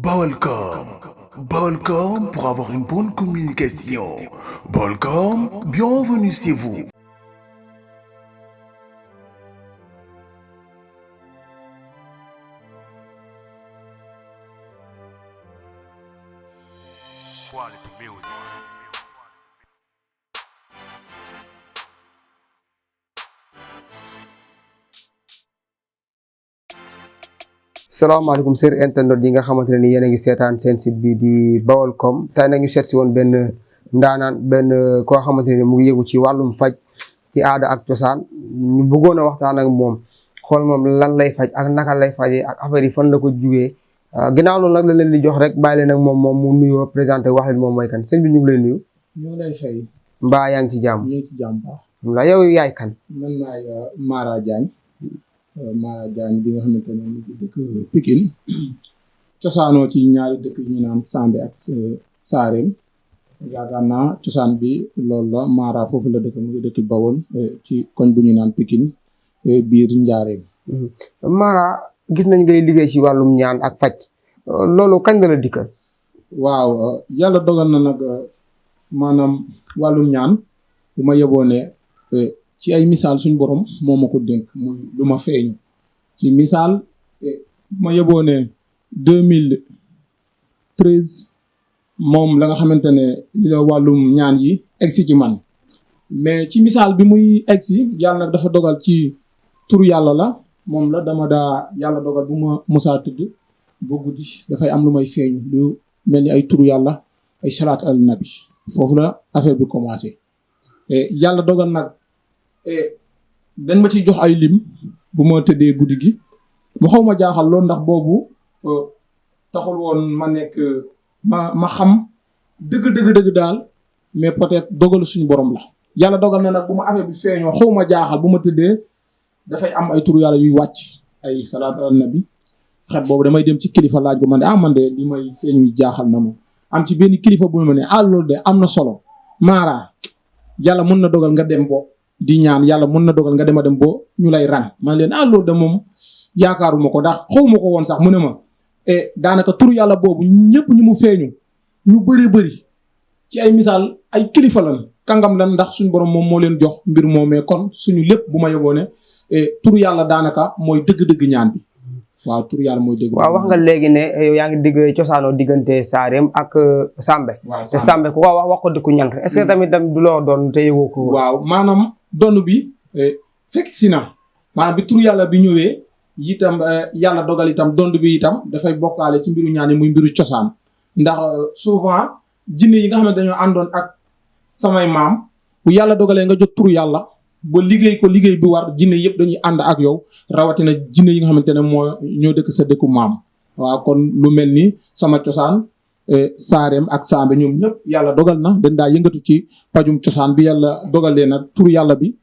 Balcom. Balcom pour avoir une bonne communication. Balcom, bienvenue chez vous. Quality music. salaamaaleykum sër internet yi nga xamante ne ni yéen a ngi seetaan seen site bi di Baolcom tey nag ñu seet si woon benn ndaanaan benn koo xamante ne mu ngi yëgu ci wàllum faj ci aada ak cosaan ñu bëggoon a waxtaan ak moom xool moom lan lay faj ak naka lay fajee ak affaire yi fan la ko jugee ginnaaw loolu nag la leen di jox rek bàyyi leen ak moom mu nuyoo présenté wax leen moom mooy kan sëñ bi ñu ngi lay nuyu. ñu ngi lay fay. mbaa yaa ngi ci jàmm. ñu ngi ci jàmm baax. la yow yaay kan. man maay Mara Diagne. Mara Diagne bi nga xamante ne mu ngi dëkk Pikine cosaanoo ci ñaari dëkk yu ñu naan Sambe ak Saareem yaakaar naa cosaan bi loolu la Mara foofu la dëkk mu ngi dëkk Bawol ci koñ bu ñu naan Pikine biir Njaareem. Mara gis nañ ngay liggéey ci wàllum ñaan ak faj loolu kañ la la dikkal. waaw yàlla dogal na nag maanaam wàllum ñaan bu ma yeboo ne ci ay misaal suñ borom moo ma ko dénk muy lu ma feeñu ci misaal ma yeboo ne 2013 moom la nga xamante ne la wàllum ñaan yi egsi ci man mais ci misaal bi muy egsi yàlla nag dafa dogal ci turu yàlla la moom la dama daa yàlla dogal bu ma musaa tëdd ba guddi dafay am lu may feeñu lu mel ni ay turu yàlla ay salaat al nabi foofu la affaire bi commencé yàlla dogal nag dañ ma ciy jox ay lim bu ma tëddee guddi gi mu xaw ma jaaxal loolu ndax boobu taxul woon ma nekk ma xam dëgg daal mais peut-être dogal suñu borom la yàlla dogal na nag bu ma affaire bi feeñoo xaw ma jaaxal bu ma tëddee dafay am ay turu yàlla yuy wàcc ay salaat al nabi xet boobu damay dem ci kilifa laaj ko man de man de li may feeñu jaaxal na ma am ci benn kilifa bu ma ne loolu de am na solo Mara yàlla mën na dogal nga dem bo di ñaan yàlla mën na dogal nga dem bo ñu lay ran man leen loolu de moom yaakaaruma ko ndax xawma ko woon sax mu ne ma daanaka turu yàlla boobu ñëpp ñu mu feeñu ñu bëri ci ay misaal ay kilifa lan kàngam lan ndax suñu borom moom moo leen jox mbir moomee kon suñu lépp bu ma yóbboo ne turu yàlla daanaka mooy dëgg-dëgg ñaan bi waaw turu yàlla mooy dëgg. waaw wax nga léegi ne yow yaa ngi digg cosaanoo diggante Saareem ak Sambe. waaw te Sambe ku wax ko dëkku ñànk est-ce que tamit du loo doon te yëgoo ko. waaw maanaam donn bi fekk si na maanaam bi turu yàlla bi ñëwee itam yàlla dogal itam dond bi itam dafay bokkaale ci mbiru ñaan yi muy mbiru cosaan ndax souvent jinne yi nga xam ne dañoo àndoon ak samay maam bu yàlla dogalee nga jot turu yàlla ba liggéey ko liggéey bi war jinne yëpp dañuy ànd ak yow rawatina jinne yi nga xamante ne ñoo dëkk sa dëkku maam waaw kon lu mel ni sama cosaan Saareem ak Sambe ñoom ñëpp yàlla dogal na dañ daa yëngatu ci pajum cosaan bi yàlla dogalee nag turu yàlla bi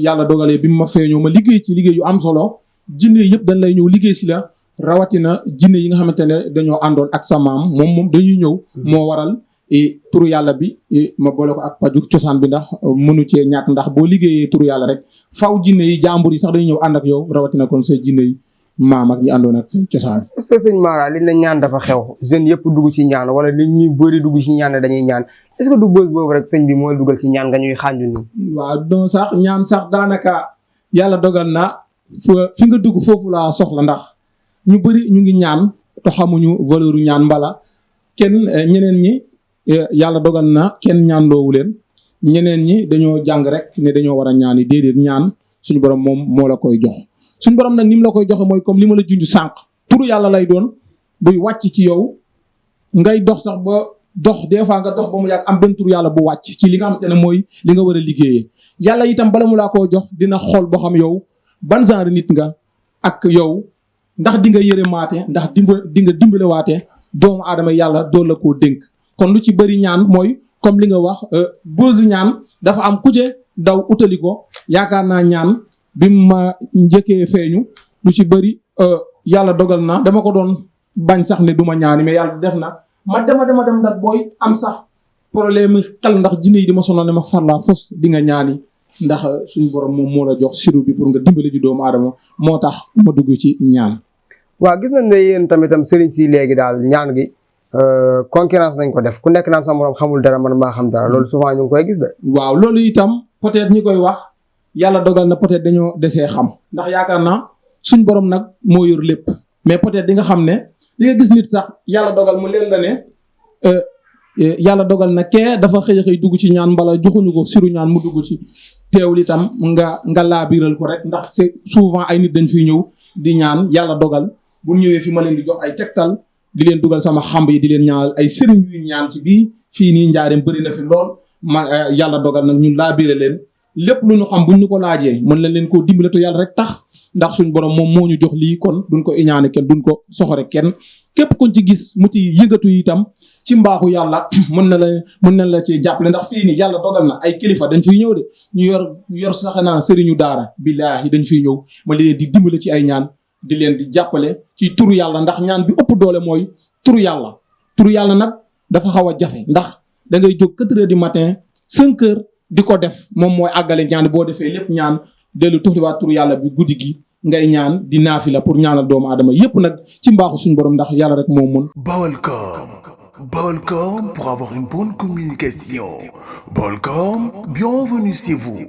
yàlla dogalee bi mu ma feeñoo ma liggéey ci liggéey yu am solo jinne yëpp dañ lay ñëw liggéey si la rawatina jinne yi nga xamante ne dañoo àndoon ak sa maam moom dañuy ñëw moo waral turu yàlla bi ma boole ko ak paju cosaan bi ndax mënu cee ñàkk ndax boo liggéeyee turu yàlla rek faw jinne yi jàmbur yi sax dañuy ñëw ànd ak yow rawatina kon say jinne yi maam ak ñi àndoon ak say cosaan. est-ce que sëñ Mara li na ñaan dafa xew jeunes yëpp dugg ci ñaan wala nit ñi bëri dugg ci ñaan dañuy ñaan est-ce que du bës boobu rek sëñ bi mooy dugal ci ñaan nga ñuy xànju nii. waaw donc sax ñaan sax daanaka yàlla dogal na fi nga dugg foofu laa soxla ndax ñu bëri ñu ngi ñaan te xamuñu valeur ñaan mbala kenn ñeneen ñi yàlla dogal na kenn ñaan loowu leen ñeneen ñi dañoo jàng rek ne dañoo war a ñaan yi déedéet ñaan suñu borom moom moo la koy jox suñu borom nag ni mu la koy joxe mooy comme li ma la junj sànq turu yàlla lay doon buy wàcc ci yow ngay dox sax ba dox des fois nga dox ba mu yàgg am benn turu yàlla bu wàcc ci li nga xamante ne mooy li nga war a liggéeyee yàlla itam bala mu laa koo jox dina xool boo xam yow ban genre nit nga ak yow ndax di nga yëre maate ndax di nga dimbale waate doomu aadama yàlla doon la koo dénk kon lu ci bëri ñaan mooy comme li nga wax boosu ñaan dafa am kuje daw utali ko yaakaar naa ñaan bi ma njëkkee feeñu lu ci bëri yàlla dogal na dama ko doon bañ sax ne du ma ñaani mais yàlla def na ma dema dem nag booy am sax problème xel ndax jinne yi di ma sonal ne ma farlaa fos di nga ñaani ndax suñu borom moom moo la jox siru bi pour nga dimbali ji doomu aadama moo tax ma dugg ci ñaan. waaw gis nañ ne yéen tamitam sëriñ si léegi daal ñaan gi concurrence nañ ko def ku nekk naan sa morom xamul dara man maa xam dara loolu souvent ñu ngi koy gis de. waaw loolu itam peut-être ñi koy wax yàlla dogal na peut-être dañoo desee xam ndax yaakaar naa suñ borom nag moo yor lépp mais peut-être di nga xam ne di nga gis nit sax yàlla dogal mu leen la ne yàlla dogal na kee dafa xëy dugg ci ñaan mbala joxuñu ko siru ñaan mu dugg ci teewul itam nga laabiral ko rek ndax c'est souvent ay nit dañ fiy ñëw di ñaan yàlla dogal bu ñëwee fi ma leen di jox ay tegtal di leen dugal sama xamb yi di leen ñaanal ay sëriñ yuy ñaan ci bii fii nii njaareem bëri na fi lool yàlla dogal nag ñun laabire leen lépp lu ñu xam buñ ñu ko laajee mën na leen koo dimbale te yàlla rek tax ndax suñ borom moom moo ñu jox lii kon duñ ko iñaane kenn duñ ko soxore kenn képp kuñ ci gis mu ci yëngatu itam ci mbaaxu yàlla mën na la ci jàppale ndax fii nii yàlla dogal na ay kilifa dañ fiy ñëw de ñu yor sax naa sëriñu daara billaahi dañ fiy ñëw ma leen di dimbale ci ay ñaan di leen di jàppale ci turu yàlla ndax ñaan bi ëpp doole mooy turu yàlla nag dafa xaw a jafe ndax da ngay jóg 4 heures du matin 5 heures di ko def moom mooy àggale ñaan boo defee lépp ñaan dellu tuxtiwaat turu yàlla bi guddi gi ngay ñaan di naafila pour ñaanal doomu aadama yépp nag ci mbaaxu suñu borom ndax yàlla rek moo mën. Baolcom pour avoir une bonne communication. Baolcom, bienvenue chez vous.